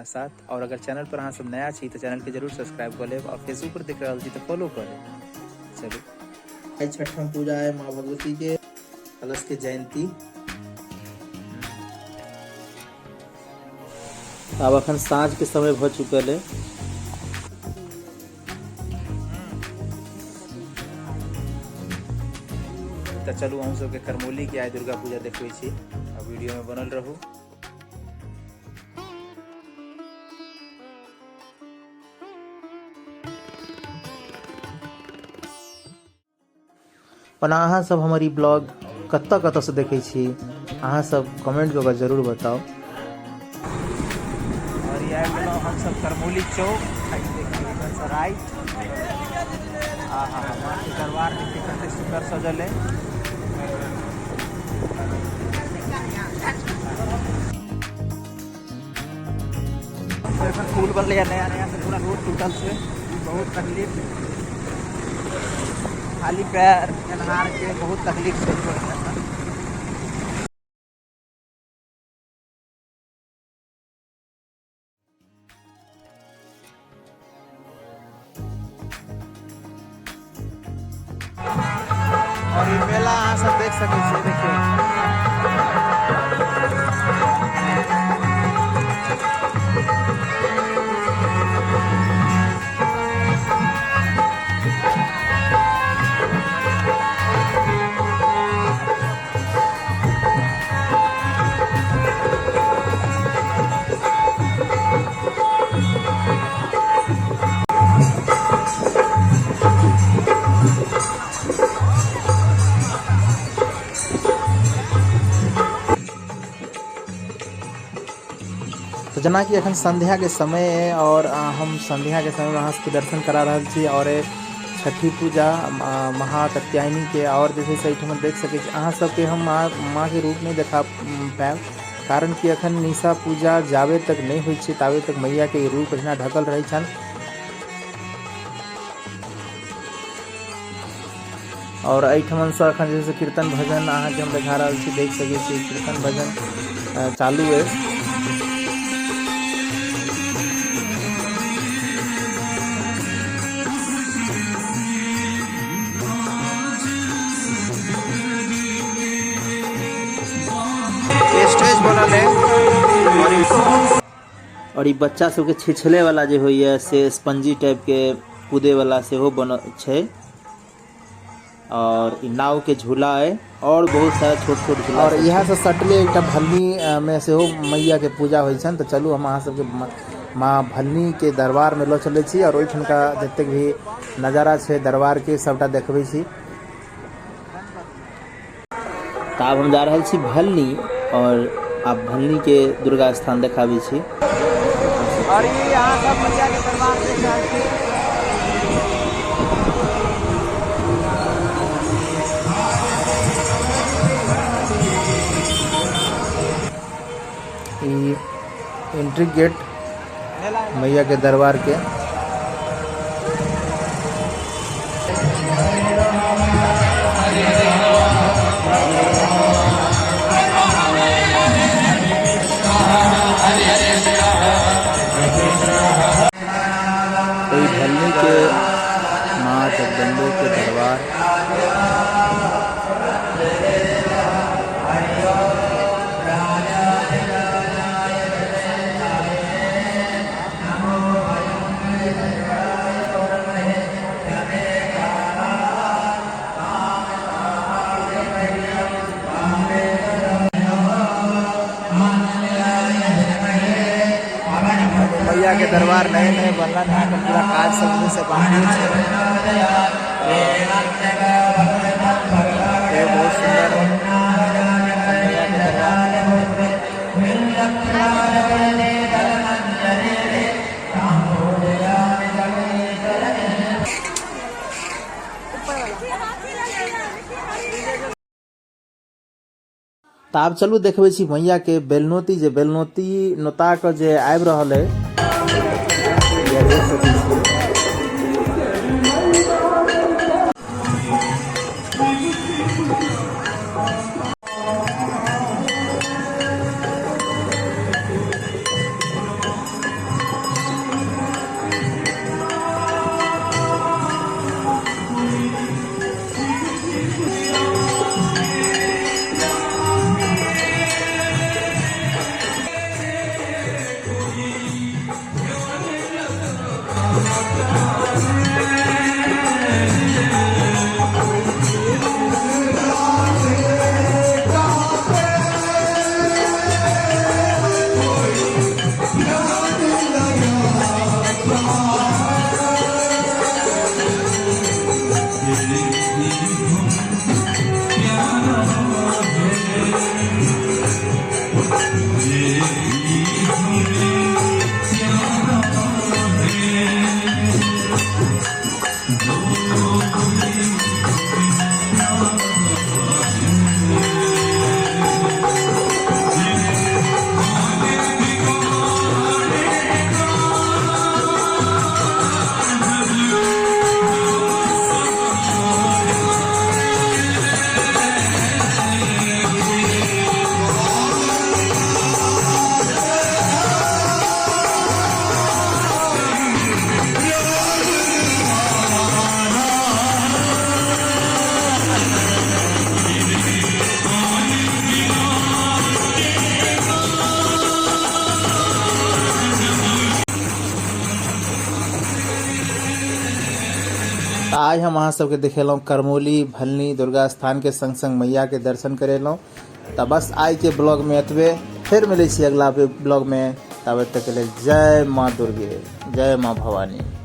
हमरा साथ। और अगर चैनल पर अहाँ सब नया छी तऽ चैनल के जरूर सब्सक्राइब कऽ लेब और फेसबुक पर देख रहल छी तऽ फॉलो कऽ लेब। चलू आइ छठम पूजा है माँ भगवती के कलश के जयंती। आब अखन साँझ के समय भऽ चुकल है। तऽ चलू अहूँ सबके करमौली के आइ दुर्गा पूजा देखबै छी, आ वीडियो में बनल रहू। ओना अहाँ सब हमर ई ब्लॉग कतऽ कतऽ से देखै छी, अहाँ सब कमेंट कऽ के जरूर बताउ। और ई आबि गेलहुँ हमसब करमौली चौक, राइट। आ हा हा, माँ के दरबार देखियौ कते सुंदर सजल है। एखन पुल बनलै नया नया, से पूरा रोड टूटल छै, बहुत तकलीफ, खाली पैर एनहार के बहुत तकलीफ छै रोड में। और ई मेला अहाँ सब देख सकै छियै, देखियौ तो जेनाकि अखन संध्या के समय है और हम संध्या के समय में अहाँ सबके दर्शन करा रहल छी और छठी पूजा महाकात्यायनी के। और जे छै से एहिठाम देख सकै छी अहाँ सबके हम माँ के रूप नहि देखा पायब, कारण कि अखन निशा पूजा जाबे तक नहि होइ छै ताबे तक मैया के रूप एहिना ढकल रहै छनि। और एहिठाम से अखन जे छै से कीर्तन भजन अहाँके हम देखा रहल छी, देख सकै छी कीर्तन भजन चालू अछि। स्टेज बनल है और ई बच्चा सबके छिछले वाला जे होइए से स्पंजी टाइप के कूदे वाला सेहो बनल छै। और ई नाव के झूला है और बहुत सारा छोट छोट झूला और सब इएह छै। से सटले एकटा भलनी में सेहो मैया के पूजा होइ छनि। तऽ चलू हम अहाँ सबके माँ भलनी के दरबार में लऽ चलै छी और ओहिठुनका जतेक भी नजारा छै दरबार के सबटा देखबै छी। तऽ आब हम जा रहल छी भलनी और आब भलनी के दुर्गा स्थान देखाबै छी। और ई अहाँ सब मैया के दरबार देख रहल छी। ई एंट्री गेट मैया के दरबार के। ई भलनी के माँ जगदम्बे के दरबार। मैया के दरबार नए नए बनल है, पूरा काज सब से बाकी छै। ये बहुत सुंदर मैया के दरबार। तऽ आब चलू देखबै छी मैया के बेलनोती, जे बेलनोती नोता के जे आबि रहल है। देख सकै छी। तऽ आइ हम अहाँ सबके देखेलहुँ करमौली भलनी दुर्गा स्थानके संग संग मैयाके दर्शन करेलहुँ। तऽ बस आइके ब्लॉगमे एतबे, फेर मिलै छी अगला ब्लॉगमे। ताबे तक के लेल जय माँ दुर्गे, जय माँ भवानी।